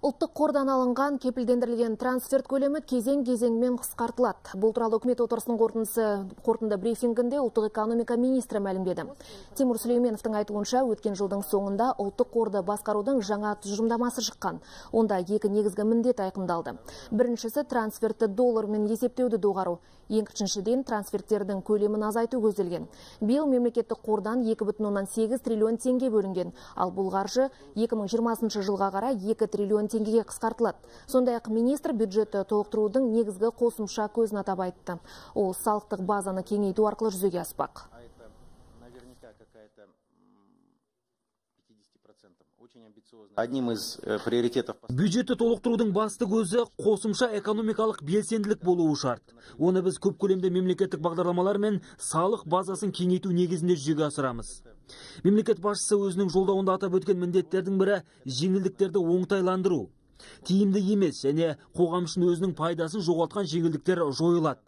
Ұлттық қордан алынған кепілдендірілген трансферт көлемі кезең-кезеңмен қысқартылады. Бұл туралы үкімет отырысының қорытынды брифингінде ұлттық экономика министрі мәлімдеді. Тимур Сүлейменовтің айтуынша, өткен жылдың соңында ұлттық қорды басқарудың жаңа тұжырымдамасы шыққан. Онда екі негізгі міндет айқындалды. Біріншісі трансфертті доллармен есептеуді доғару. Екіншіден, трансферттердің көлемін азайту көзделген. Биыл мемлекеттік қордан 2,8 триллион теңге бөлінген. Ал бұл қаржы 2020 жылға қарай 2 триллион теңгеге қысқартылады. Сондай-ақ министр бюджетті толықтырудың негізгі қосымша көзін атап айтты. Ол салықтық базаны кеңейту арқылы жүзеге аспақ. Одним из приоритетов бюджетті толықтырудың басты көзі қосымша экономикалық белсенділік болуы шарт. Оны біз көп көлемді мемлекеттік бағдарламалар мен салық базасын кеңейту негізінде жүзеге асырамыз. Мемлекет басшысы өзінің жолдауында атап өткен міндеттердің бірі жеңілдіктерді оңтайландыру. Тиімді емес және қоғам үшін өзінің пайдасын жоғалтқан жеңілдіктер жойылады.